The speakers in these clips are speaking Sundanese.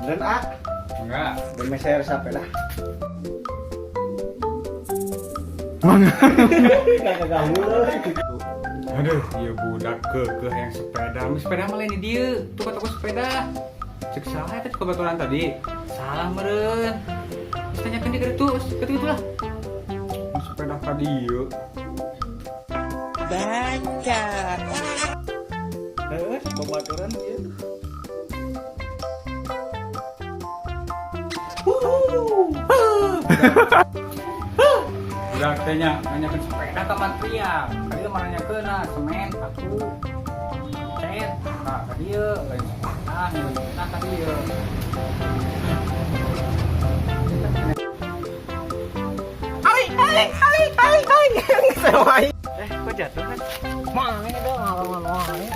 Dan A, Enggak. dan meser sepeda. Mana? Kagak. Aduh, iya budak keukeuh yang sepeda. Mi sepeda mah lain di dieu. Tuh kata sepeda. Cek salah eta kebetulan tadi. Salah meureun. Terus tanyakeun di kitu, kitu itulah. Sepeda ka dieu. Baca. Heeh, babaturan ieu. Budak teh nya nanyakeun sepeda ka Mantriang. Tadi mah nanyakeun nah semen aku. Cet, nah ka dieu lain sepeda, lain sepeda ka dieu. Hai, hai, hai, hai, hai. Sewa. Eh, kok jatuh kan? Mana dong, halangan wae.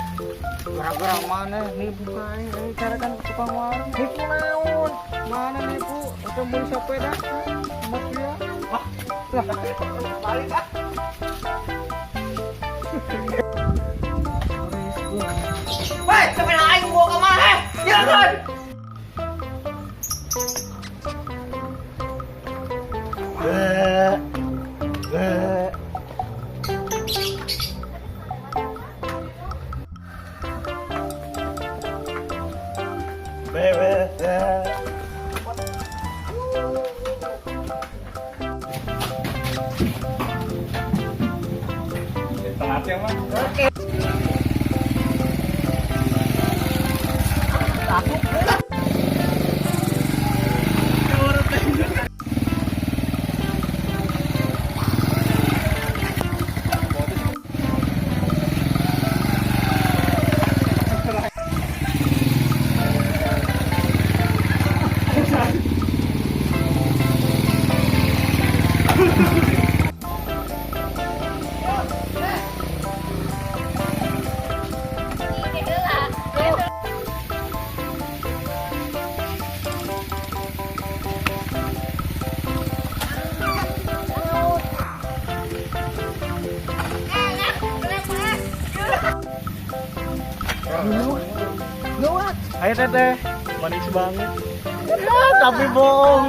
Gara-gara mana nipu aing, aing cara kan tukang warung. Nipu naon? Mana nipu? Atau beli sepeda? Sama dia. Wah, lah, balik ah. Weh, sepeda aing bawa ke mana? Jangan. Be, be. Be, be, be. Telat ya mah. Oke. Aku Ayo teteh, manis banget. Tapi bohong.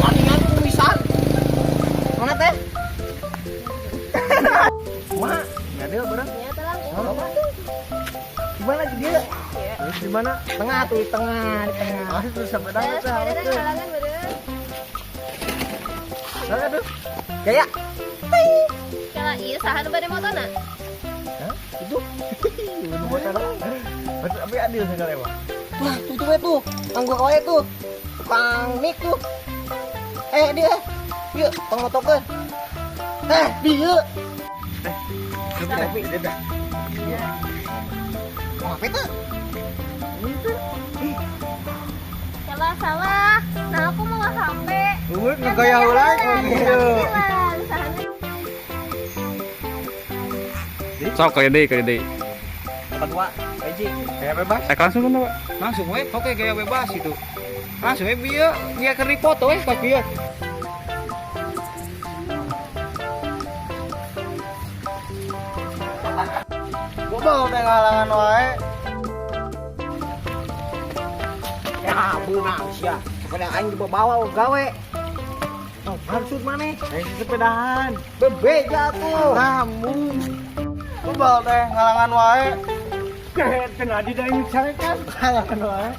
Maningan kumisan. Mana teh? Mak, nggak ada barang. Gimana dia? Terus di mana? Tengah tuh, di tengah, di tengah. Ah, terus sampai dah tuh. Sana tuh. Gaya. Kalau iya saha nu bade motona? Hah? Itu. Tapi adil sekali, Pak. Wah, tuh tuh tuh. Anggur wae tuh. Tukang mik tuh. Eh, dia. Yuk, pangmotokeun. Eh, dia. Tapi dia dah. Oh, apa itu? Itu. Salah salah. Nah aku mau HP. Gue ngegaya heula gitu. Sok kali deui, kali deui. Kedua, hiji, gaya bebas. Saya langsung kan, Pak? Langsung we, oke gaya bebas itu. Langsung we bieu, dia keur dipoto we ka kieu. Gua bawa teh ngalangan wae. Ya, beunang sia. Sepeda aing dibawa gawe. Oh, maksud maneh? Eh, sepedahan. Bebeja tuh. Kamu. Gua bawa teh ngalangan wae. Kena di dalam kan ngalangan wae.